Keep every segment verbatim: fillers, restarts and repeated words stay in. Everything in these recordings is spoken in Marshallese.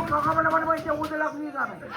Kōkabōnbōn bwe jen wōtlọk ñan kapen.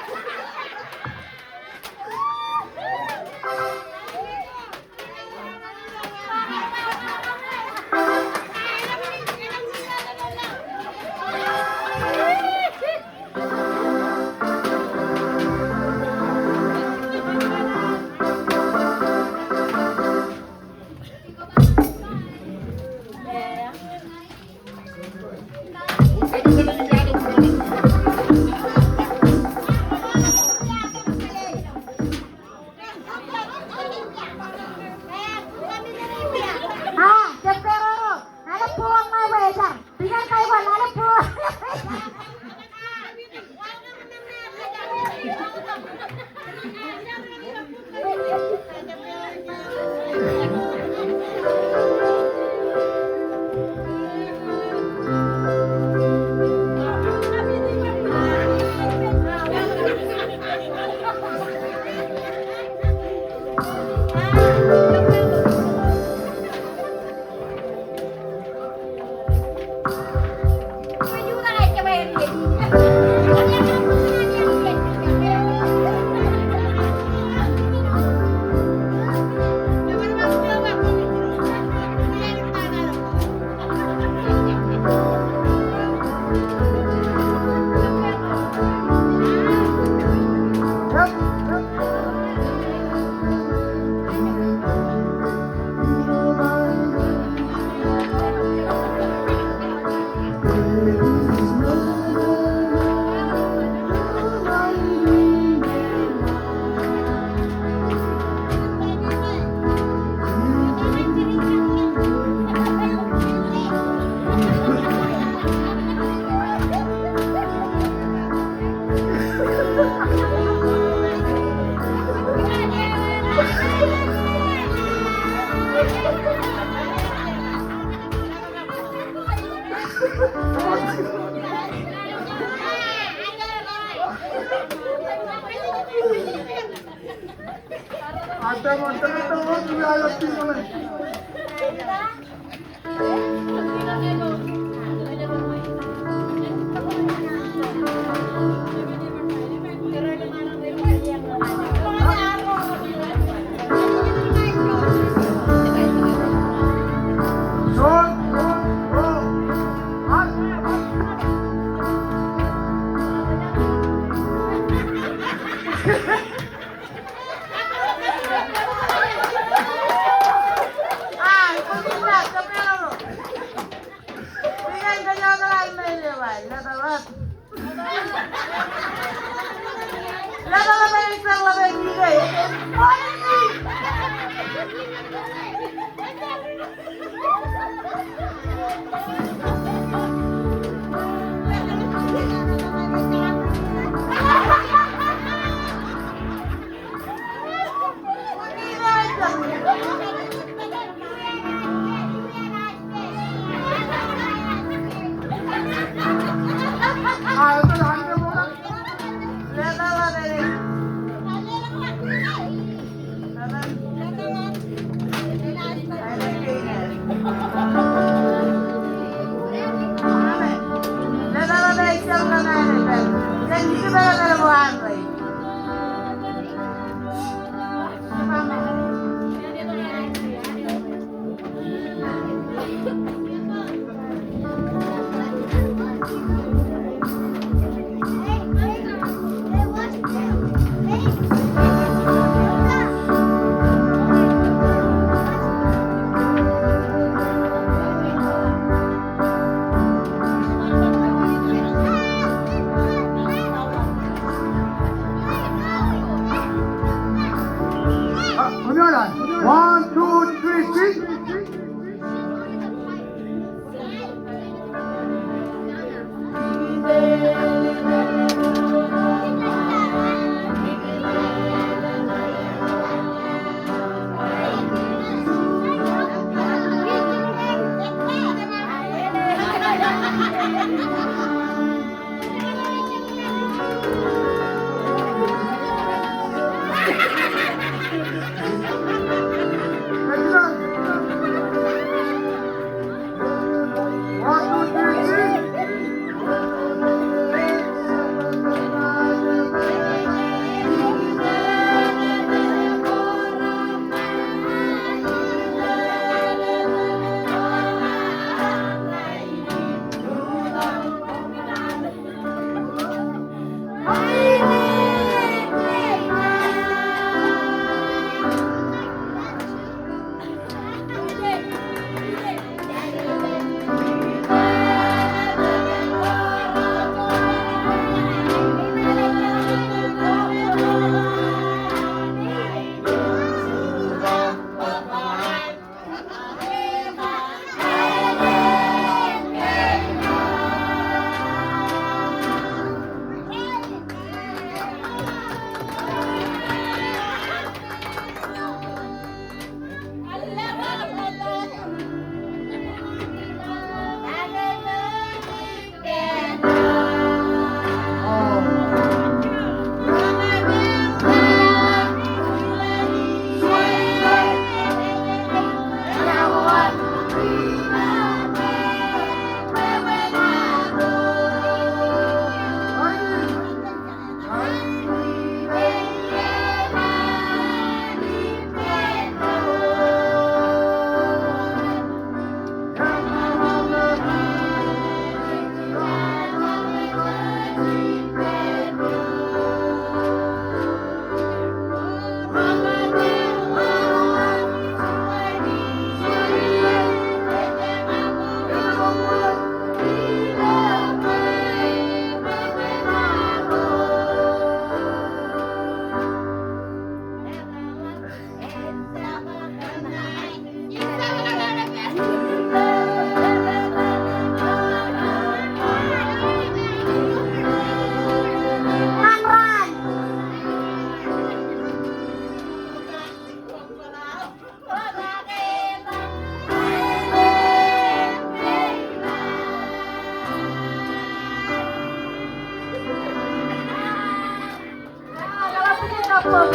Eor.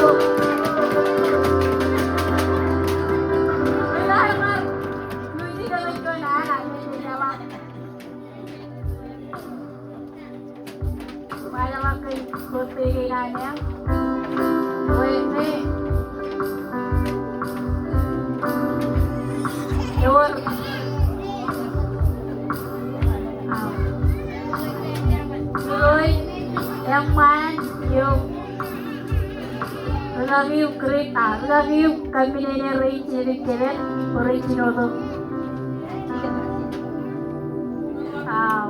Eor. Eṃṃan eok. Rūkaki eok, Greta, rūkaki eok, kōmij ṇe rej jilkintok, rej jino tok. Aō.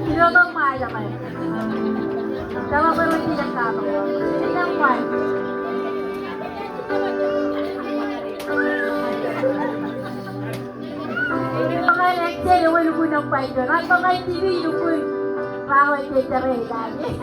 Jino tok ṃae, jemaat. Jemaat, rej jilkintok. Jino tok ṃae. Ej bōk aer ejjeḷọk lukkuun nōṃba ijo. Ej bōk aer TV lukkuun. Raar ejjeḷọk ijin.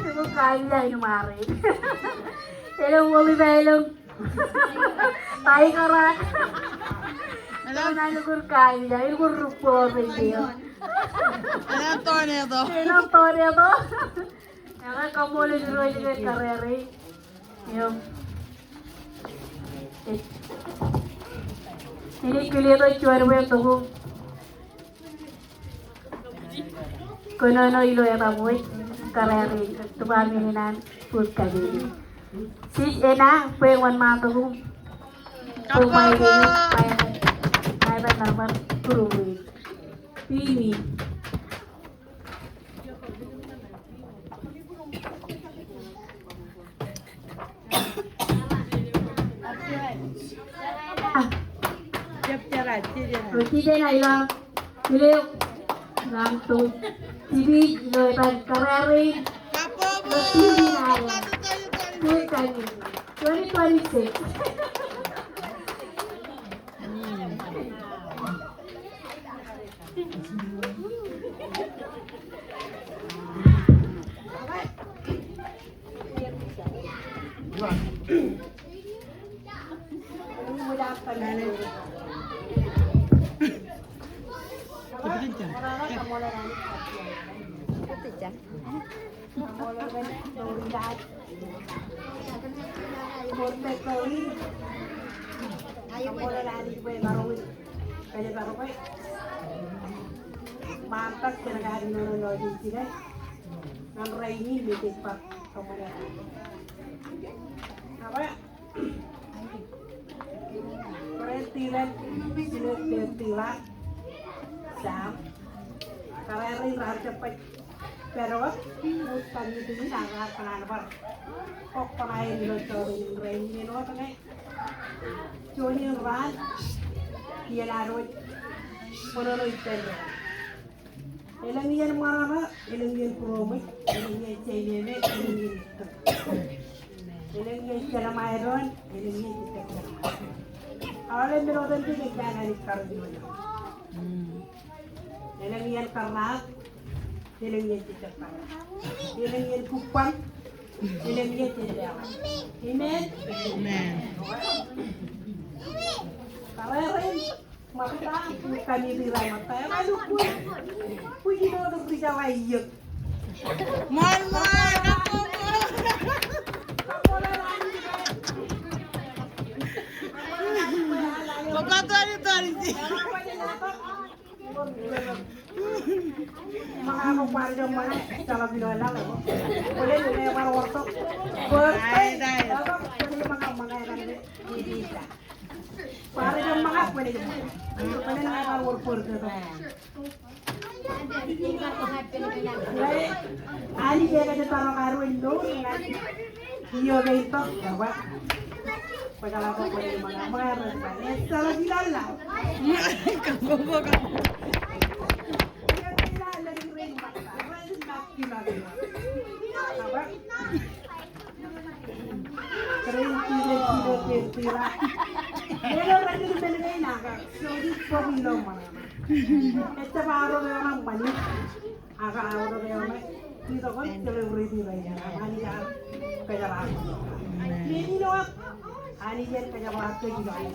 Ej bōk kain eo in ṃare. Elōñ wōt ippa, elōñ. Taikara. Elōñ, elōñ, elukkuun kain eo, elukkuun rūkkuun eo. Enaaj tọọneto. Enaaj tọọneto. Ekwe, kaṃṃoolol Irooj ke kōrā rein. Im enaaj kile tok juon bwe tok im kōnono ilo etaṃ wōj, kōrā rein, department in an food committee. Sis Ena, bwe en wōnṃaantok im bwe ṃae kein, ṃae, ṃae bar bar kuru wōj. Pini. Ro, jijet ṇa ilo, ilo, ilo an to. Jijet ilo etan kōrā rein. Twenty twenty-six. Kōrā rein raar jab baj pād wōt, wōt kōn meeting in ak raar kōṇaan bar kōkkōṇaan ilo jota in rainin. Āinwōt ñe juon in raan, iien ad wōj ṃōṇōṇō ippān doon. Elōñ iien ṃōṇōṇō, elōñ iien būroṃōj, elōñ iien jeimeme, elōñ iien itok. Elōñ iien jelṃae doon, elōñ iien jitok jelṃae. Aolep men otemjej ej jab Anij karuj ioon. Elōñ iien kōrraak, elōñ iien jitok kōrraak. Elōñ iien kukwaṃ, elōñ iien jejeḷā. Amen? Amen. Kōrā rein, ṃōtta, ṃōtta, ṃōtta, ṃōtta, ṃōtta, ṃōtta, ṃōtta, ṃōtta, Anij eo ekajjitōk ro karuo ilo ñan io ke itok, eo ba. Kwōjeḷā bwe kwōnaaj ṃōñā, ṃōñā ro ba. Ejjeḷọk ilọk laḷ. Kabbokbok. Ejjab aorōk eoṇ ṃanit. Ak aorōk eoṇ ṃanit. Itok kōn celebrate eo ej Anij ear kōjeraaṃṃan. Amen. Anij ear kōjeraaṃṃan.